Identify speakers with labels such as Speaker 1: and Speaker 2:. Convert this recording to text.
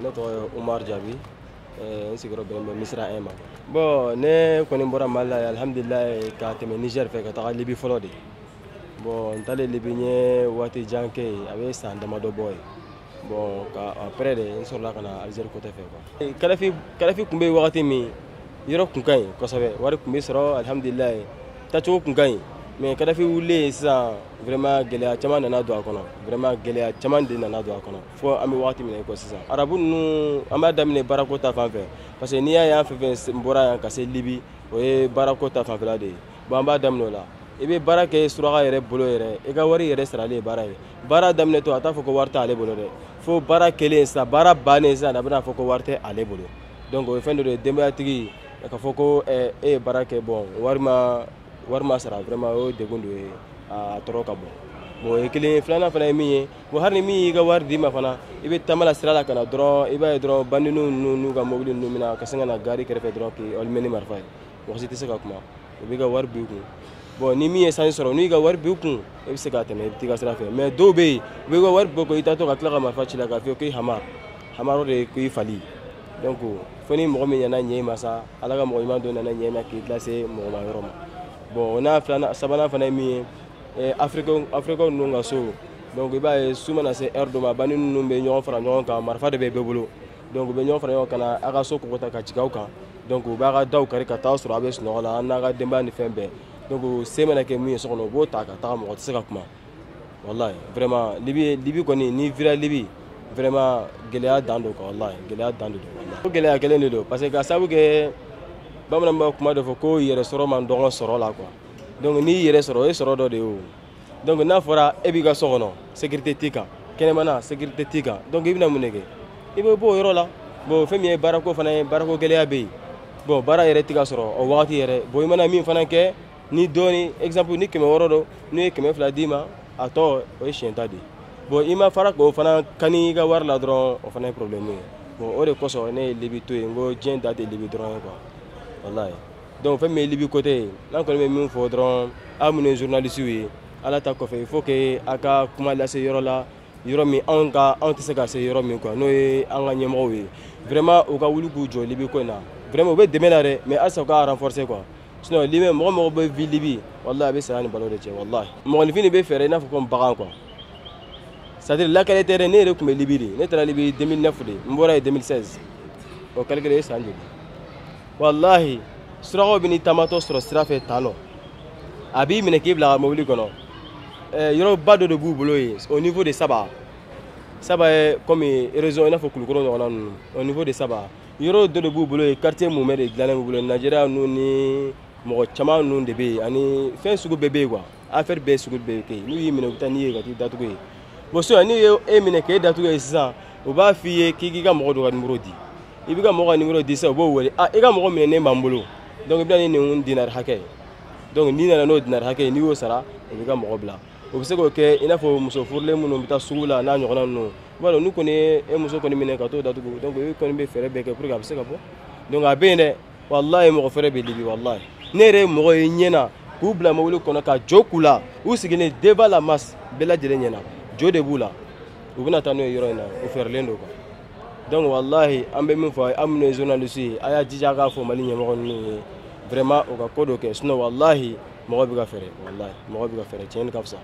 Speaker 1: Ne tɔgɔ ye Umar Jaabi, n sigiyɔrɔ bɛnnen bɛ Misira 1 ma. Bon, ne kɔni bɔra Mali la, alhamdulilayi, ka tɛmɛ Niger fɛ ka taga Libi fɔlɔ de. Bon, n taalen Libi, n ye waati jan kɛ yen, a bɛ san damadɔ bɔ yen. Bon, ka après de n sɔrɔla ka na Algérie côté fɛ quoi. Kadafi, Kadafi tun bɛ yen wagati min, yɔrɔ tun ka ɲi kosɛbɛ, wari tun bɛ sɔrɔ, alhamdulilayi, taacogo tun ka ɲi. Mais Kadafi wulilen sisan, vraiment gɛlɛya caman nana don a kɔnɔ, vraiment gɛlɛya caman de nana don a kɔnɔ fo an bɛ wagati min na i ko sisan. Arabu ninnu, an b'a daminɛ baarako ta fan fɛ, parce que n'i y'a ye an fɛn fɛn bɔra yan ka se Libi, o ye baarako ta fanfɛla de ye. Bon, an b'a daminɛ o la. I bɛ baara kɛ suraka yɛrɛ bolo yɛrɛ, i ka wari yɛrɛ saralen ye baara ye. Baara daminɛ to, a t'a fɔ ko wari t'ale bolo dɛ, fo baara kɛlen sisan, baara bannen sisan, a bɛna fɔ ko wari tɛ ale bolo. Donc o ye fɛn dɔ de ye. Denbayatigi k'a fɔ ko e ye baara kɛ, bon, wari ma sara, vraiment o ye degun dɔ ye, a tɔɔrɔ ka bon. Bon, o ye kelen ye. Filanan fana ye min ye, bon, hali ni min y'i ka wari d'i ma fana, i bɛ taama la sira la ka na dɔrɔn, i b'a ye dɔrɔn bandiniw ninnu n'u ka mobili ninnu bɛna ka sin ka na gari kɛrɛfɛ dɔrɔn k'i allumer ni marifa ye. Mɔgɔ si tɛ se ka kuma, u b'i ka wari b'i kun. Bon, ni min ye sanji sɔrɔ, n'i ka wari b'i kun, e bɛ se ka tɛmɛ, i bɛ t'i ka sira fɛ. Mais dɔw bɛ yen, u b'i ka wari bɔ ko i taatɔ ka tila ka marifa ci la k'a fɔ k'i hamar hamar, o de ye k'i fali. Donc fo ni mɔgɔ min nana ɲɛ i ma sa, Ala ka mɔgɔ ɲuman dɔ nana ɲɛ i ma k'i lase mɔgɔ ma yɔrɔ ma. Bon, o n'a filanan, sabanan fana ye min ye, Africain ninnu ka so. Donc i b'a ye, su mana se heure dɔ ma, bandi ninnu bɛ ɲɔgɔn fara ɲɔgɔn kan, marifa de bɛ bɛɛ bolo. Donc u bɛ ɲɔgɔn fara ɲɔgɔn kan na aw ka so kɔgɔta ka jigin aw kan. Donc u b'a ka daw kari ka taa sɔrɔ a bɛ sunɔgɔ la, an n'a ka denbaya ni fɛn bɛɛ. Donc se mana kɛ min ye so kɔnɔ, u b'o ta ka taga, mɔgɔ tɛ se ka kuma. Walahi, vraiment Libi, Libi kɔni, n'i vira Libi, vraiment gɛlɛya dan don quoi. Walahi, gɛlɛya dan de don. Walahi, o gɛlɛya kelen de don, parce que ka sababu kɛ bamananw b'a kuma dɔ fɔ ko yɛrɛ sɔrɔ man dɔgɔ sɔrɔ la quoi. Donc n'i yɛrɛ sɔrɔ, o ye sɔrɔ dɔ de ye o. Donc n'a fɔra e b'i ka so kɔnɔ, sécurité t'i kan, kɛnɛmana sécurité t'i kan, donc i bɛna mun de kɛ? I bɛ bɔ o yɔrɔ la. Bon, fɛn min ye baarako fana ye, baarako gɛlɛya bɛ yen. Bon, baara yɛrɛ tɛ ka sɔrɔ o wagati yɛrɛ. Bon, i mana min fana kɛ ni dɔɔni, exemple ni 600 don, n'u ye 200 d'i ma, a tɔ o ye siɲɛ ta de ye. Bon, i ma fara k'o fana kani i ka wari la dɔrɔn, o fana ye problème ye. Bon, o de kosɔn ne ye Libi to yen, n ko diɲɛ da tɛ Libi dɔrɔn ye quoi. Walahi, donc fɛn min ye Libi côté ye, n'an kɔni bɛ min fɔ dɔrɔn, aw minnu ye journaliste ye, Ala ta kɔfɛ, il faut que a ka kuma lase yɔrɔ la, yɔrɔ min anw ka anw tɛ se ka se yɔrɔ min quoi, n'o ye an ka ɲɛmɔgɔw ye. Vraiment u ka wuli k'u jɔ Libi ko in na. Vraiment u bɛ dɛmɛ la dɛ, mais halisa u ka renforcer quoi. Sinon Libi, mɔgɔ mɔgɔ bɛ vi Libi, walahi a bɛ saya ni balo de cɛ. Walahi, mɔgɔninfin de bɛ fɛɛrɛ i n'a fɔ comme bagan quoi, c'est à dire lakale tɛ dɛ. Ne yɛrɛ tun bɛ Libi de, ne taara Libi 2009 de, n bɔra yen 2016. O calcul ye san joli? Walahi, surakaw bɛ n'i taamatɔ sɔrɔ sira fɛ tan nɔ, a b'i minɛ k'i bila a ka mobili kɔnɔ. Yɔrɔba dɔ de b'u bolo yen au niveau de Saba. Saba ye comme région i n'a fɔ Kulukɔrɔ ɲɔgɔnna ninnu. Au niveau de Saba, yɔrɔ dɔ de b'u bolo yen, quartier mumɛ de dilannen b'u bolo. Nigéria ninnu ni mɔgɔ caman ninnu de bɛ yen, ani fɛn sugu bɛɛ bɛ yen quoi, affaire bɛɛ sugu bɛɛ bɛ kɛ yen. N'u y'i minɛ, u bɛ taa n'i ye ka t'i datugu yen. Bon, sisan n'u ye e minɛ k'e datugu yen sisan, u b'a f'i ye k'i k'i ka mɔgɔ dɔ ka numéro di. I b'i ka mɔgɔ ka numéro di sisan, u b'o wele: ah, i ka mɔgɔ minɛnen b'an bolo, donc i bɛna ni nin dinari hakɛ ye. Donc n'i nana n'o dinari hakɛ ye, n'i y'o sara, u b'i ka mɔgɔ bila. O bɛ se k'o kɛ i n'a fɔ muso furulen minnu bɛ taa sugu la n'a ɲɔgɔnna ninnu. I b'a dɔn, n'u kɔni ye e muso kɔni minɛ ka t'o datugu, donc e kɔni bɛ fɛɛrɛ bɛɛ kɛ pour que a bɛ se ka bɔ. Donc a bɛ yen dɛ, walahi, mɔgɔ fɛrɛ bɛ Libi. Walahi, ne yɛrɛ ye mɔgɔ ye ɲɛ na k'u bila mobili kɔnɔ ka jo k'u la, u sigilen devant la masse bɛɛ lajɛlen ɲɛna, jo de b'u la, u bɛna taa n'o ye yɔrɔ in na, u fɛɛrɛlen don quoi. Donc walahi, an bɛ min fɔ, aw minnu ye journaliste ye, a y'a jija a k'a fɔ Mali ɲɛmɔgɔ ninnu ye, vraiment u ka ko dɔ kɛ. Sinon walahi, mɔgɔ bɛ ka fɛɛrɛ, walahi, mɔgɔ bɛ ka fɛɛrɛ, tiɲɛ ka fisa.